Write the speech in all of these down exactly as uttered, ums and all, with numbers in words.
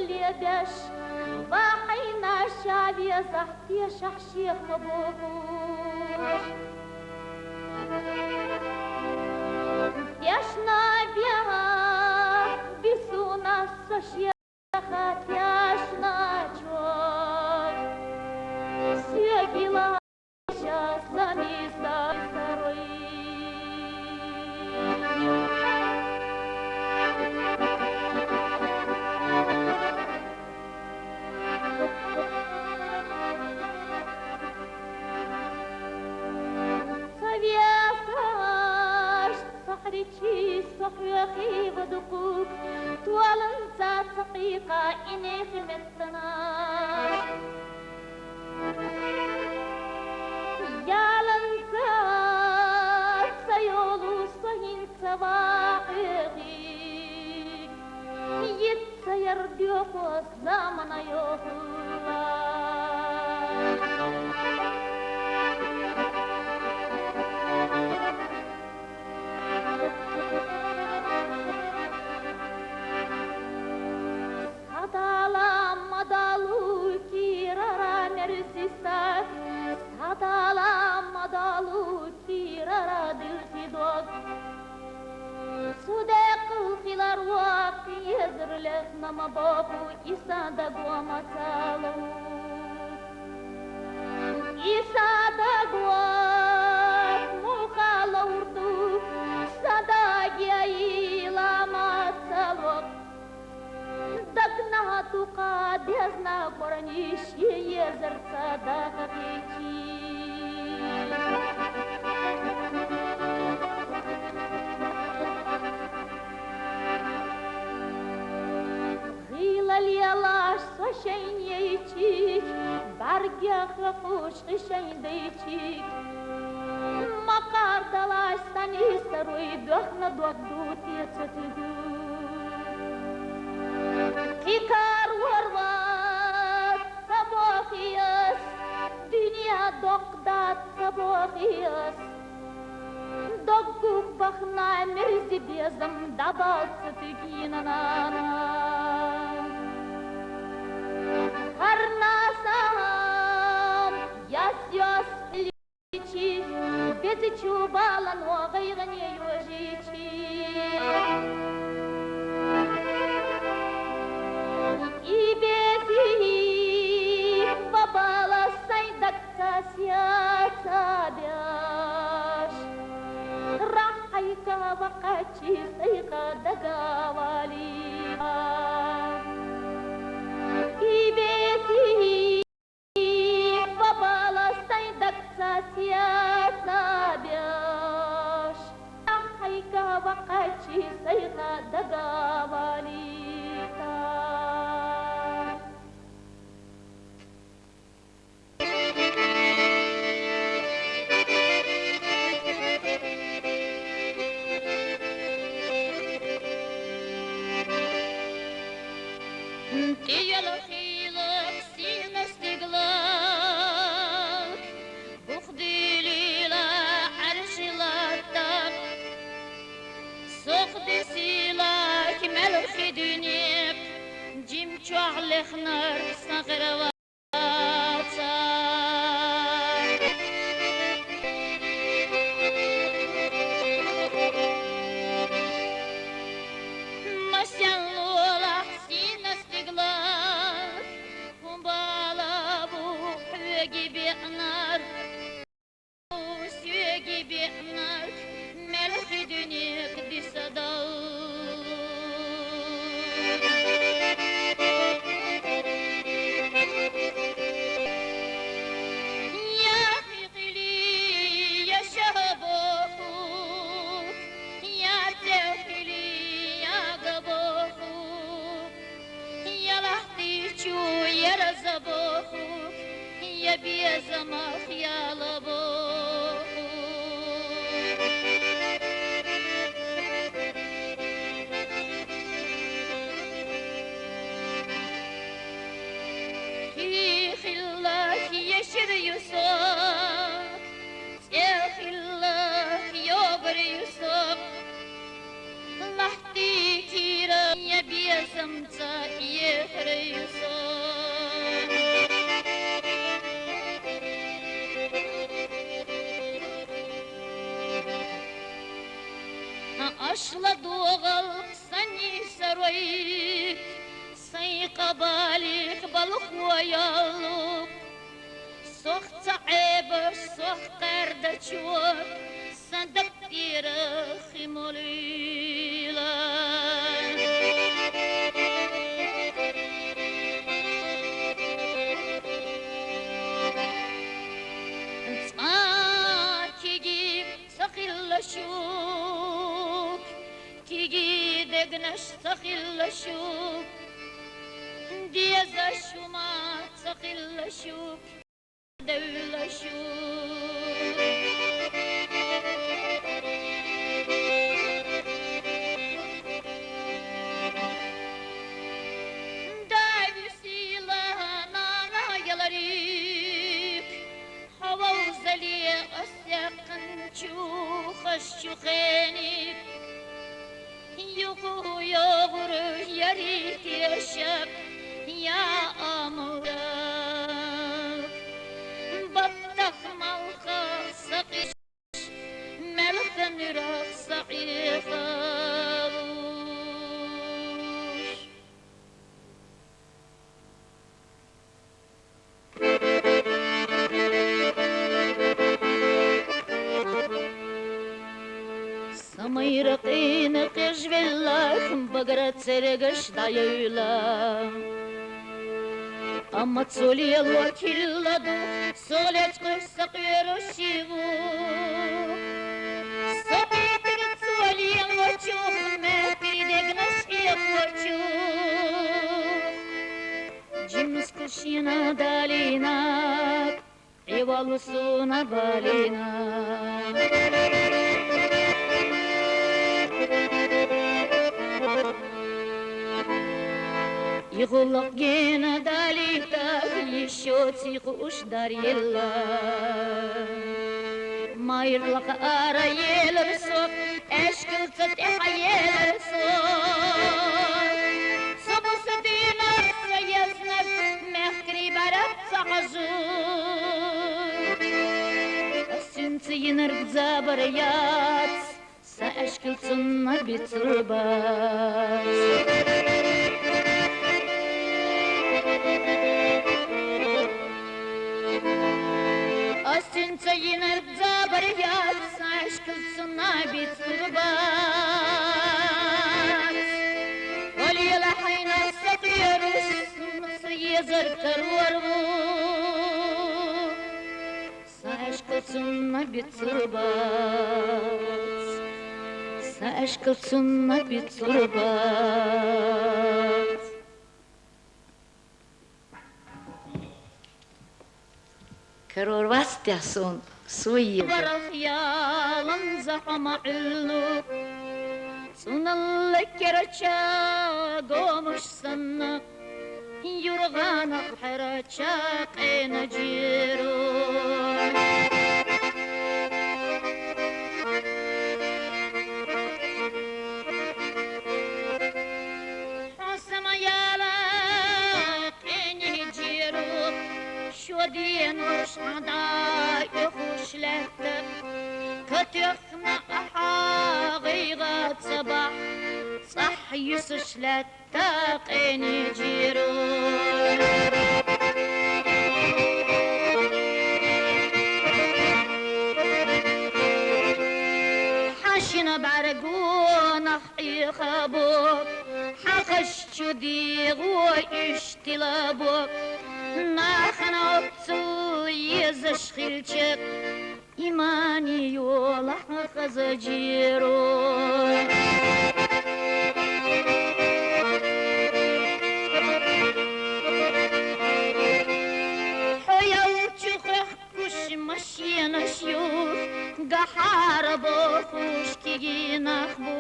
лебеш, ва хьайна ша везахь, тешахь шех ма бохуш. Тешна беха бисуна со шеха, тешна чо согила. Сахьричи сохьвехи вадукук, туаланца цакъика инехи меттана. Яланца ца йолу со хӀинца вахьехи, йица ярдехо замана йохула. Садала мадалу кирара мерзиса, садала мадалу кирара дилхи дог. Судекъ хилар вакъ езрлех нама боху Иса дагвамацалу. Иса дагва мухала урду, садагия ила мацалу. Дагна тухъа дезна корни ши езерца дахъичи. Гъилалелаш со шайнейчик, баргех вахуш шайдайчик. Макъардалаш сани саруй дохна дохду тецатугу. Хикар ворват ца бохиес, дуьнья доккдат ца бохиес. Доггух бахна мерзи безам дабалца туьгина нана. Харна сам яс-яс личи, безичу балан ва гъайгъане южичи. И бези ва бала сайдак Сасьяца беш, рахьайка ва къачи сайха дагавали. И бети ва бала сайдак сасьяца беш, рахьайка ва къачи сайха дагавали. Тиялхилак сина стиглал, бухдилила гӀаршила тӀакь, сохди сила кимел хидуьнек, жим чӀвагӀ лехнар сагъирва. Масалла сина стиглал, хӀун бала бу хьоьги беънар. Соьги беънар, мелхи дуьнек дисадал. Я хихили, я шагьбоху, я цӀехили, я габоху. Я лахтичу, я разабоху, я безамах, я лабоху. Хи хилла, я шир юсо, цӀе хилла, я обр юсо. Лахтикира я безамца, я Сайн къабалик балхоялук, сох ца Ӏебаш, сох къардачук, сан даг тӀера хи молийла. Цкъа киги ца хилла шук, киги дегнаш ца хилла шук, деза шума ца хилла шук, девла шук. Дависила нана яларик, хавал зале ас якъин чу хаш чу хеник. Югу йогур ярик яшак я амурак. Баттах малхах сакъиш, мелхан юрах сакъихалуш. Самайра къина къежвеллах багра церегаш дайвила. Амма цулел вакилладу солечкъуш сакъверушиву. Сабитик цулел вачух мехти дегнаш ихвачух. Джимс кушина далина, ивалусуна балина. Игуллах гена далита, ещё цихуш дарьела. Майрлах ара елерсо, эшкил цатеха елерсо. Собуса дина саезнак, мехкри бараб цахазу. Асюнца йинарг забар яц, са эшкил цунна бицурбац. Асюнца йинарг забар яц, са эшкил цунна бицурбац. Олила хайна сакъверус, са езар карварву. Са эшкил цунна бицурбац, са эшкил цунна бицурбац. Карор вастясун суйи. Барах ялан захама уллу. Цуналла керача гомуш санна, юргъанах хӀерача къена жиру. ХӀусама яла къени жиру, шодиен вуш гьада юхуш летта, катех Ма ахӀа гъайгъа цабахь цӀахь юсуш латта къени жиру. ХӀашина бӀаргунах Ӏехабу, хьахаш чу дигӀу иштилабу, нахана оццул езаш хилчи. Имани йола хаза жиру. ХӀу ял чу хехкуш машинаш ю, гахара бохуш кигинах бу.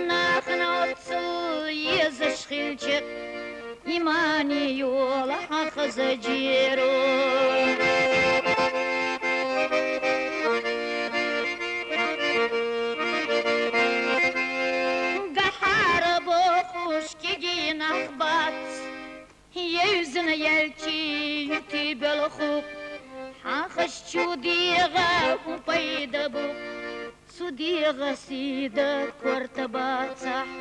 Нахна оццул езаш хилчи. Имани йола хаза жиру. Гахара бохуш кигинах бац. Евзина ялчи юти белху. Хьахаш чу дигӀа хӀу пайда бу. Цу Дегъасида кортабацахь,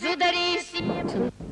зударий сим.